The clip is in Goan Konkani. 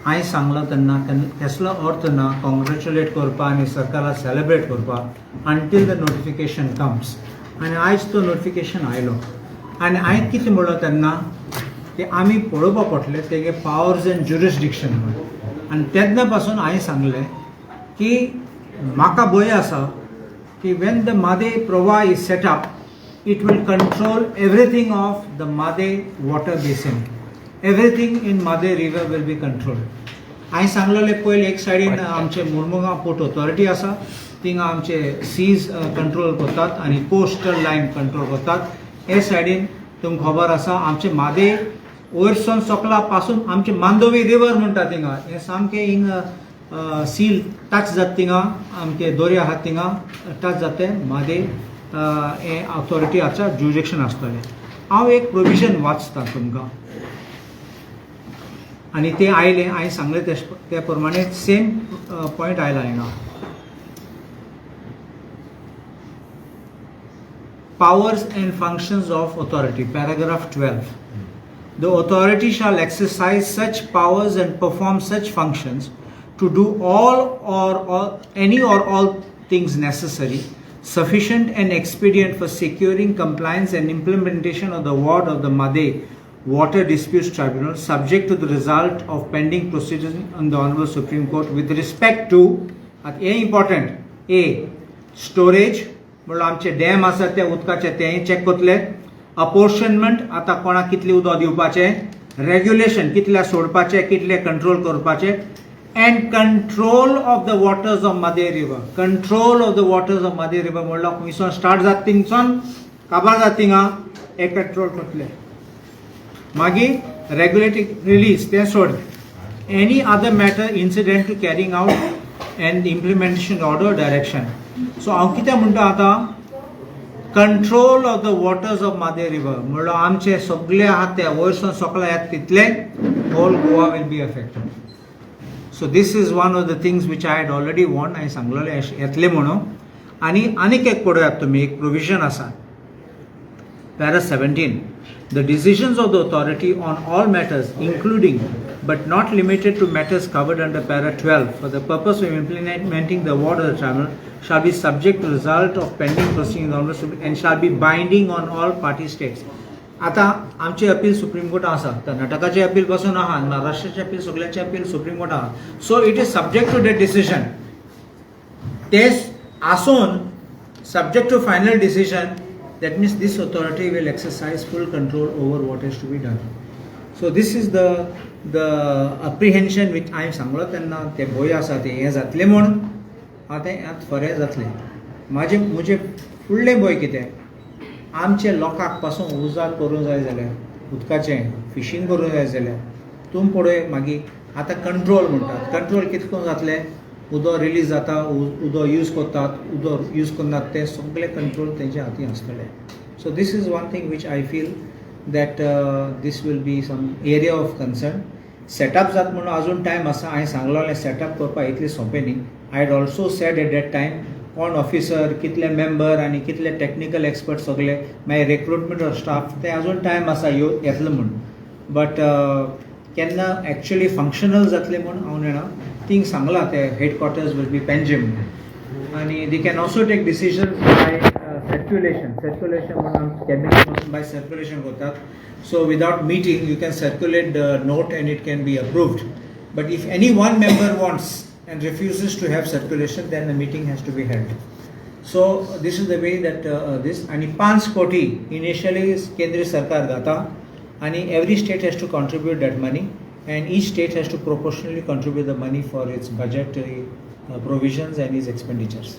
हांवें सांगलां तेन्ना केसलो अर्थ ना कॉंग्रेच्युलेट करपा आनी सरकाराक सेलेब्रेट करपा until the notification comes. आनी आयज तो नोटिफिकेशन आयलो आनी हांवें कितें म्हणलो तेन्ना की आमी पळोवपा पडटलें तेगे पावर्स एंड ज्युरिसडिक्शन म्हूण. आनी तेन्ना पासून हांवें सांगलें की म्हाका भंय आसा की when the Mhadei Pravah is set up it will control everything of the Mhadei water basin. Everything in Mhadei river will be controlled. हांवें सांगलेलें पयलीं एक सायडीन आमचे मुरमुगांव पोर्ट ऑथॉरिटी आसा, थिंगा आमचे सीज कंट्रोल करतात आनी कोस्टल लायन कंट्रोल करतात. हे सायडीन तुमकां खबर आसा आमचे म्हादय वयरसून सकला पासून आमचे मांडवी रिवर म्हणटा थिंगा, हें सामकें हिंग सील टच जाता थिंगा, आमचे दर्या आहा थिंगा टच जाता तें म्हादय हें ऑथॉरिटी आसा ज्युरिडिक्शन आसतलें. हांव एक प्रोविजन वाचता तुमकां आनी तें आयलें हांवें सांगलें ते प्रमाणे सेम पॉयंट आयला हिंगा. Powers and functions of authority, paragraph 12. The authority shall exercise such powers and perform such functions to do all or all, any or all things necessary, sufficient and expedient for securing compliance and implementation of the award of the Mhadei Water Disputes Tribunal, subject to the result of pending proceedings on the Honorable Supreme Court with respect to, A important, A, storage, म्हणल्यार आमचे डॅम आसा ते उदकाचे तेंय चॅक करतले, अपोर्शनमेंट आतां कोणाक कितलें उदक दिवपाचें, रेग्युलेशन कितले सोडपाचें, कितले कंट्रोल करपाचें, and control of the waters of Mhadei river. Control of the waters of Mhadei river म्हणल्यार खंयसून स्टार्ट जाता थिंगसून काबार जाता थिंगा हे कंट्रोल करतले. मागीर रेग्युलेटिंग रिलीज तें सोड, any other matter incident to carrying out and implementation order direction. So हांव कितें म्हणटा आतां, control of the waters of Mhadei river म्हणल्यार आमचे सगळे आहा ते वयरसून सकला येता तितले whole Goa will be affected. So this is one of the things which I had already warn, हांवें सांगलेलें येतलें म्हणून. आनी आनीक एक पळयात तुमी, एक प्रोविजन आसा, Para 17. The decisions of the authority on all matters, including but not limited to matters covered under para 12, for the purpose of implementing the award of the tribunal, shall be subject to result of pending proceedings in the Honorable Supreme and shall be binding on all party states. आतां आमचे अपील सुप्रीम कोर्टात आसा, कर्नाटकाचे अपील पासून आहा, महाराष्ट्राचे अपील, सगळ्यांचे अपील सुप्रीम कोर्टात आहा. So it is subject to that decision. ते आसून subject to final decision, that means this authority will exercise full control over what is to be done. So this is the apprehension which हांवें सांगलो तेन्ना, ते भंय आसा ते हें जातलें म्हूण, आतां हें खरें जातलें. म्हाजें म्हजें फुडलें भंय कितें, आमचे लोकांक पासून उजार करूंक जाय जाल्यार उदकाचें फिशींग करूंक जाय जाल्यार तुमी पळय मागीर आतां कंट्रोल म्हणटात, कंट्रोल कितें करून जातलें, उदक रिलीज जाता, उदक यूज करतात, उदक यूज करनात, तें सगळें कंट्रोल तेंच्या हातीन आसतलें. So this is one thing which I feel that this will be some area of concern. Setup जात म्हणून अजून टायम आसा. हांवें सांगलेलें सेटअप करपाक इतलें सोंपें न्ही. I had also said at that time कोण ऑफिसर, कितले मेंबर आनी कितले टॅक्निकल एक्सपर्ट सगळे, मागीर रिक्रुटमेंट ऑफ स्टाफ, ते अजून टायम आसा येतलो म्हूण. बट केन्ना एक्चुअली फंक्शनल जातलें म्हूण हांव नेणा. थिंग सांगलां ते हेडक्वॉर्टर्स will be Panjim आनी they can also take decision by circulation. Circulation म्हणून कॅबिनेट बाय सर्क्युलेशन करतात. So without meeting you can circulate the note and it can be approved. But if any one member wants and refuses to have circulation, then a meeting has to be held. So this is the way that this. आणि 5 कोटी इनिशियली केंद्रीय सरकार घाता आणि every state has to contribute that money and each state has to proportionally contribute the money for its budgetary provisions and its expenditures.